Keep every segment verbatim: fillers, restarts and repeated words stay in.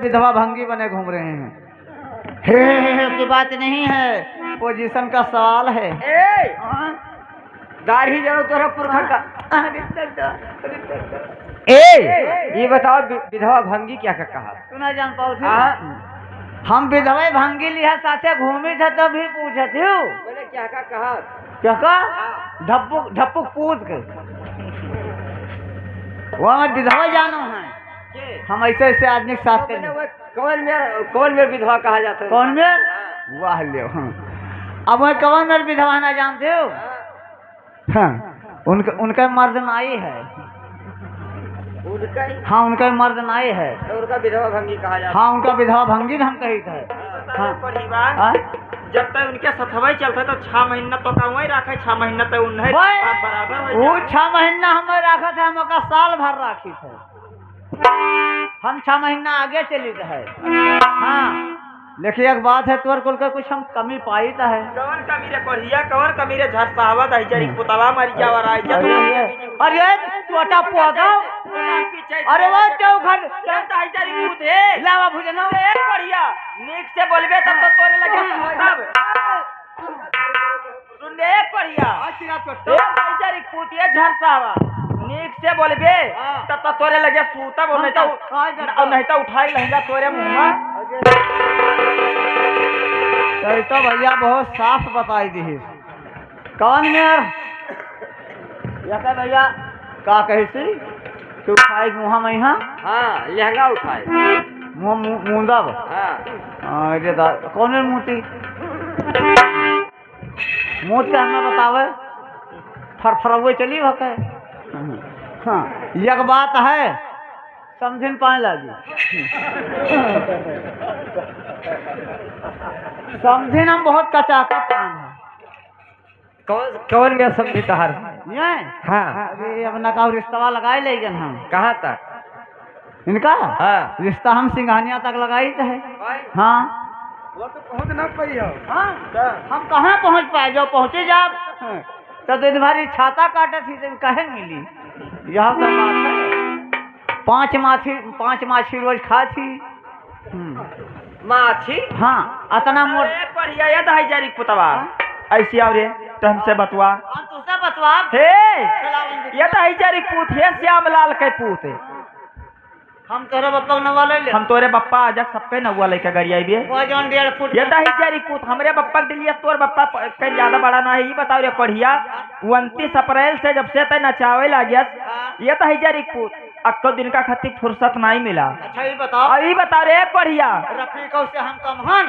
विधवा भंगी बने घूम रहे हैं। हे, हे, हे की बात नहीं है, पोजीशन का सवाल है। ए! हाँ? दाढ़ी जरो तोरा पुरखा का। अरे दादा, अरे दादा। ए, ये बताओ, वि-, विधवा भंगी क्या का कहा? तू ना जान पाओ थी? हाँ। हम विधवा भंगी लिहा साथे घूमी थे, तो भी पूछे थी। बोले, क्या का कहा? क्या का? हाँ। ढप्पुक, ढप्पुक पूत के। वो हमें विधवा जानो है। के? हम ऐसे, ऐसे आदमी के साथ बोले, करें। वो कौन में, कौन में विधवा कहा जाता है? कौन में? हाँ। वाह, ले, हाँ। अब वो कौन में विधवा ना जानते हो? हाँ। हाँ, उनका, उनका मर्द नाई है। उनका ही? हाँ, उनका मर्द नाई है। तो उनका विधवा भंगी कहा जाता है। हाँ, उनका विधवा भंगी हम कही थे। हाँ। हाँ। पढ़ी बा। हाँ? जब तक उनके सथवा ही चलता है, तो छह महीना तो का वहीं रखे, छह महीना तक उन्हें भाई, बराबर हो वो जाए। छह महीना हमें रखा था, हम ओका साल भर राखी थे। हम छह महीना आगे चली रहे। हाँ, लेकिन एक बात है, तोर कुल के कुछ हम कमी पाई त है। कौन कमी रे कोढ़िया, कौन कमी रे झरसावत है, जरी हाँ। पुतवा मर जावा रहा है, अरे, अरे, अरे, छोटा पौधा। अरे, वो चौखट। चल, तो है जरी पूत है। लावा भुजना। ए, कोढ़िया, नीक से बोलबे तब तो तोरे लगे हाँ। तब। सुन ले, ए कोढ़िया। हाँ, चिराग चट्टा। ए, भाई जरी पूतिया झरसावा। नीक से बोलबे, हाँ। तब तो तोरे लगे सूतब, हाँ, नहीं तो, हाँ, हाँ, हाँ। नहीं तो उठाई लहंगा तोरे मुँह में। तो, तो भैया बहुत साफ बताई दी। कौन मेर? या का भैया? का कही सी? तू उठाई मुँह में, हाँ? हाँ, लहंगा उठाई। मुँह मु-, मुँदब? हाँ। हाँ, ये दा-, कौन मेर मूती? मूत के हमें बतावे, फरफरवे चली भके। हाँ, एक बात है, समझिन पाए लागी। समझिन हम बहुत कचाका पान है। कौन, कौन में समझी तहार? ये? हाँ। अरे, अपना का रिश्तवा लगाए ले गन हम। कहाँ तक? इनका? हाँ। रिश्ता हम सिंघानिया तक लगाई थे। भाई। हाँ। वो तो पहुँच ना पाई हो। हाँ। क्या? हम कहाँ पहुँच पाए? जो पहुँचे जाब, तो दिन भर ये छाता काटत ही, तो कहे मिली? यह तो बात है। पाँच माछी, पाँच माछी रोज खात ही। हम्म। माछी? हाँ, अतना मोट। अरे, बढ़िया, ये तो है जरी पुतवा। हाँ? ऐसी आओ रे, तो हमसे बतवा। हम तुझसे बतवा। हे, चलावन दे। ये तो है जरी पूत, हे श्यामलाल के पूत। हम तोरे बप्पा के नौवा ले ले। हम तोरे बप्पा आजक सबके नौवा लेके गरियाई बे। वो जौन डेढ़ फुट ये तो है जरी पूत, हमरे बप्पा के डिलिया तोर बप्पा प-, के ज्यादा बड़ा ना है, ये बताओ रे कोढ़िया। उनतीस अप्रैल से जब से तय नचावे लाग्यस, हाँ। ये तो है जरी पूत। अक्को दिन का खातिर फुर्सत नाई मिला। अच्छा, ई बताओ। अब ई बताओ रे कोढ़िया। रफीकौ से हम कम हन,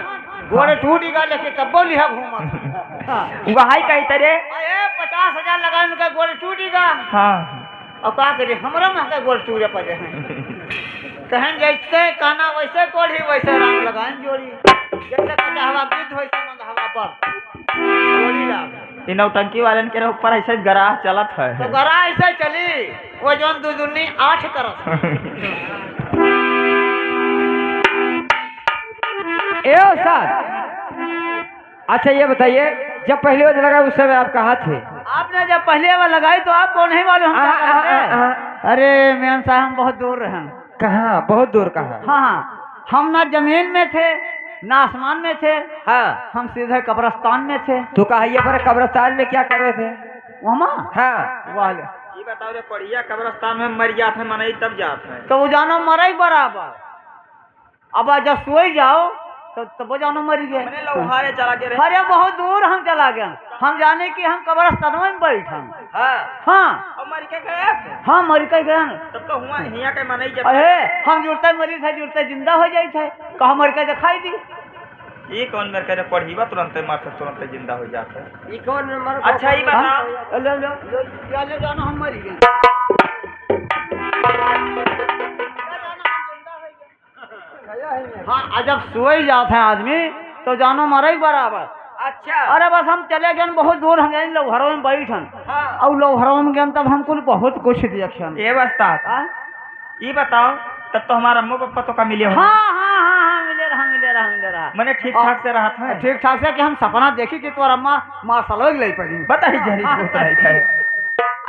गोड़ हाँ। टूटी गा, लेके तब्बो लिहा घूमत। हाँ। वहाई कही तरे। अरे, पचास हजार लगा उनका, गोड़ टूटी गा। हाँ। अब का करी, हमरा में का गोड़ टूटे पड़े हैं। कहन जैसे कहना वैसे कोढ़ी, वैसे राम लगान जोड़ी। जैसे कचहवा गिद्ध, वैसे मंदहवा बड़। जोड़ी लाग। इ नौटंकी वालन के ऊपर ऐसे गराह चलत है। तो गराह ऐसे चली, वो जौन दू दूनी आठ करत। ए उस्ताद, अच्छा ये बताइए, जब पहली बार लगा उस समय आप कहाँ थे? आपने जब पहली बार लगाई तो आपको नहीं मालूम हम आ, कहाँ आ, आ, थे? आ, आ। अरे मेम साहब, हम बहुत दूर रहे। कहाँ? बहुत दूर कहाँ? हाँ, हाँ, हम ना जमीन में थे, ना आसमान में थे। हाँ। हम सीधे कब्रिस्तान में थे। तो कहा, ये पर कब्रिस्तान में क्या कर रहे थे? वहाँ? हाँ। वाह ले। ये बताओ रे, बढ़िया कब्रिस्तान में मर जात है मनई तब जात है। तो वो जानो मरई बराबर। अब जब सोई जाओ, तो, तो वो जानो मरी गए। मने लौहारे चला गए रहे। अरे बहुत दूर हम चला गए। हम जाने कि हम कब्रिस्तान में बैठन। हाँ। हाँ। और मर के गए? हाँ, मर के गए। तब तो हुआ हिया के मनई जब अरे, हम जुड़ते मरी थे, जुड़ते जिंदा हो जाई थे। कहाँ मर के दिखाई दी? ये कौन मेरे कहे पढ़ीबा तुरंते मरते तुरंते जिंदा हो जाते? ये कौन में मर अच्छा, ये बताओ। हाँ? ले, ले, ले, ले जाना हम मरी गए। हाँ, आ जब सोई जात है आदमी, तो जानो मरे बराबर। अच्छा। अरे बस हम चले गए बहुत दूर, हम गए लौहरवा में बैठन। हाँ। और लौहरवा में गए तब हमको बहुत कुछ देखन। ए उस्ताद, हाँ? ई बताओ, तब तो हमारा अम्मा पापा तो का मिले हो? हाँ, हाँ, हाँ, हाँ, मिले रहा, मिले रहा, मिले रहा। मने ठीक ठाक से रहत है? ठीक ठाक से कि हम सपना देखी कि तोर अम्मा मार्शल हो गई पड़ी। बताई जरी हाँ। होत है।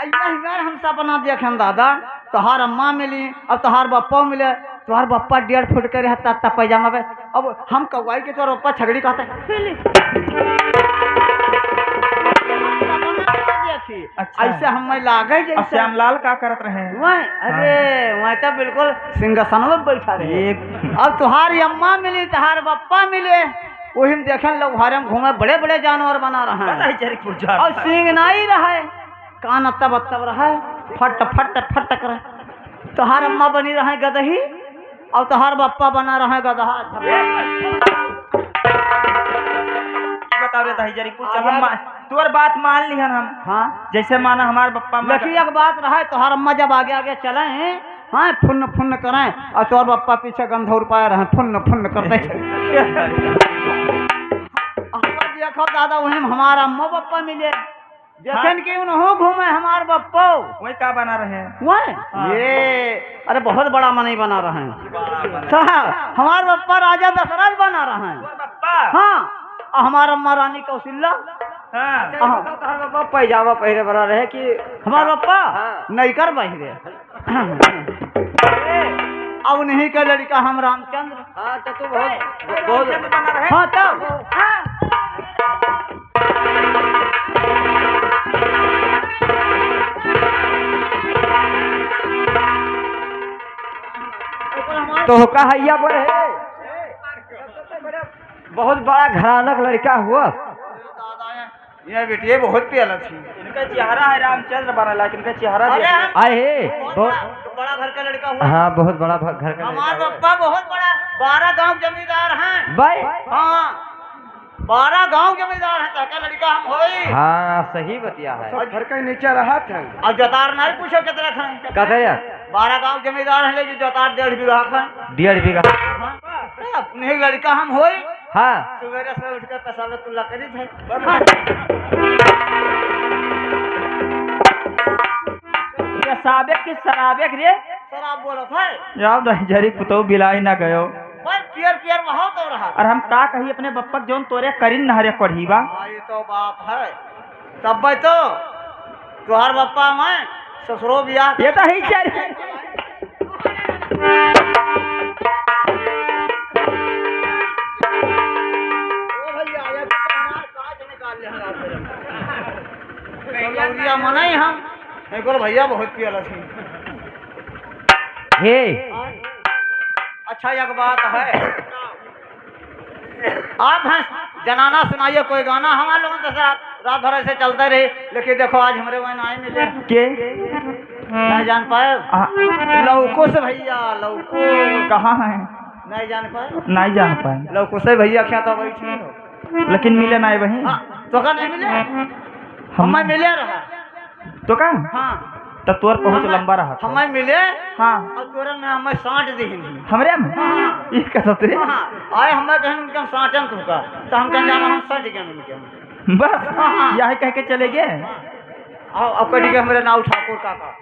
अइया ही यार हम सपना देखन दादा, तोहार अम्मा मिली, अब तोहार बप्पो मिले, तोहार बप्पा डेढ़ फुट के रहे, तत्ता पैजामा पे। अब हम कौआई के तोहार बप्पा छगड़ी कहते हैं। अच्छा। ऐसे हमें लागे अब जैसे श्यामलाल का करत रहे? वह, अरे, हाँ। वह तो बिल्कुल सिंहासन में बैठा रहे। एक अब तोहार अम्मा मिली, तोहार बप्पा मिले, वही में देखे लोग घरे में घूमे, बड़े बड़े जानवर बना रहे हैं। पता है, जरी कुछ जानवर। और सींग नहीं रहे, कान अत्तब अत्तब रहे, फट फट फट करे। तोहार अम्मा बनी रहे गदही, और तोहार बप्पा बना रहे गदहा। बताओ रे दही जरी, कुछ अब हम मा-, तोर बात मान लिहन हम। हाँ। जैसे माना हमार बप्पा मा- लेकिन एक बात रहे, तोहार अम्मा जब आगे आगे चले, हाँ, फुन्न फुन्न करें, और तोहार बप्पा पीछे गंधौर पाए रहे, फुन्न फुन्न करते। अब देखो दादा, वही में हमार अम्मा बप्पा मिले। देखेन हाँ। कि उनहु घूमे हमार बप्पो। वही का बना रहे हैं? वही? हाँ। ये, अरे बहुत बड़ा मनई बना रहे हैं। बड़ा बना। हाँ, हमार बप्पा राजा दशरथ बना रहे हैं। हमार बप्पा? हाँ, और हमार अम्मा रानी कौशल्या। हाँ। हाँ। तोहर बप्पा पैजामा पहिरे बना रहे कि हमार बप्पा? हाँ। नैकर पहिरे। अब उन्हीं का लड़का हम रामचंद्र। हाँ, तो तू बहुत, बहुत रामचंद्र बना रहे? हाँ, तब। हाँ। तो का हैया पर है? बहुत बड़ा घरानक लड़का हुआ। ये बेटिए बहुत प्यारा थी। इनका चेहरा है रामचंद्र बना, लेकिन इनका चेहरा अरे देख। हम आए हे, बहुत बहुत बड़ा, बड़ा घर का लड़का हुआ। हाँ, बहुत बड़ा भ-, घर का हमार लड़का हुआ। पप्पा बहुत बड़ा, बारह गांव जमींदार हैं। भाई। हाँ। बारह गांव जमींदार हैं, तहका लड़का हम होई। हाँ, सही बतिया है। सब घर के नीचे रहत हैं। और जतार नहीं पूछो कितना खान। कतरे? बारह गांव जमींदार हैं, लेकिन जतार डेढ़ बीघा खान। डेढ़ बीघा। हाँ, अपने लड़का हम होई। हाँ। सुबेरे से उठ के पेशाब कुल्ला करी थे। ये साबे की शराबे के रे? शराब बोलत है। जाओ दही जरी पुतौ बिलाई ना गयो। भाई पियर पियर वहां तो रहा। और हम का कही अपने बप्पक जौन तोरे करिन नहरे कढ़ी बा। हाँ, ये तो बात है। तब भाई तो तोहार बप्पा मैं ससुरो बियाह ये तो ही चल। ओ भैया, ये तो हमार काज निकाल ले हमार। तो लौरिया मनई हम, नहीं बोल भैया बहुत पियल थी। हे। अच्छा, एक बात है, आप हैं जनाना सुनाइए कोई गाना, हमारे लोगों के साथ रात भर ऐसे चलते रहे, लेकिन देखो आज हमरे वहाँ नहीं मिले। के? नहीं जान पाए? आ। लौकुश भैया, लौकुश। कहाँ हैं? नहीं जान पाए? नहीं जान पाए। लौकुश भैया क्या तो बैठी हो? लेकिन मिले नहीं वहीं। हाँ, तो का नहीं मिले? हम हमें मिले रहा। तो का? हाँ। तब तोर पहुँच हमें, लंबा रहा था। हमें मिले। हाँ। और तोरे में हमें साँट दी नहीं। हमरे में? हाँ। ये का ससुरे? हाँ। आए हमें कहन उनके हम साँटन तू का। तो हम कहन जाना हम साँट गए उनके हम। बस? हाँ, हाँ। यही कह के चले गए? हाँ। और, और कह दिए हमरे नाव ठाकुर काका।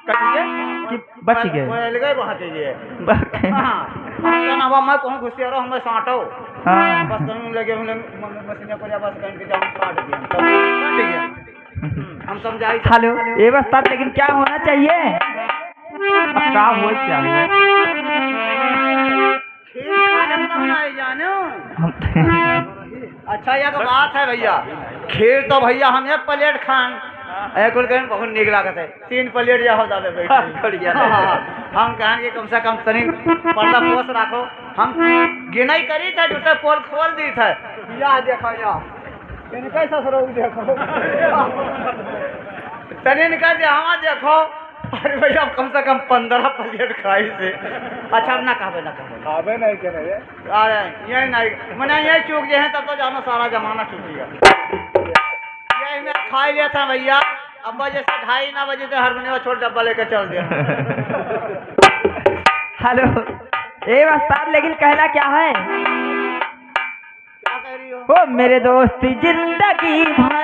कह दिए कि बच गए। कोई अलगे बात है ये। बच गए। हाँ। तो ना बाबा, मैं कहूँ घुसिया रहो, हमें साँटो। हाँ। बस कहीं लगे, हम लोग म-, मशीन पर या बस कहीं के जाऊँ, साँट दिए। तब साँट गए। हम समझाई। हेलो, ये बस्ता लेकिन क्या होना चाहिए? अब का होए चाहिए? खीर खाए तब ना आई जानो। हम अच्छा, एक बात है भैया, खीर तो भैया हम एक प्लेट खान, ए कुल कहन बहुत नीक लागत है, तीन प्लेट या हो जावे बैठ के। बढ़िया। हाँ, हाँ, हम कहन कि कम से कम तनी पर्दा पोस राखो, हम गिनई करी था, जूते पोल खोल दी था। या देखो या, इनके ससुरो देखो। तनी इनका जे हवा देखो, अरे भैया, अब कम से कम पन्द्रह प्लेट खाई से। अच्छा, अब ना कहबे, ना कहबे। खाबे नहीं करे रे। अरे, यही नहीं, मने यही चूक जे है, तब तो जानो सारा जमाना चूक गया। यही में खाई लिया था भैया, अब बजे से ढाई ना बजे से हारमोनियम छोड़ डब्बा लेके चल दिया। हेलो, ए उस्ताद, लेकिन कहना क्या है? क्या कह रही हो? ओ मेरे दोस्त, जिंदगी भर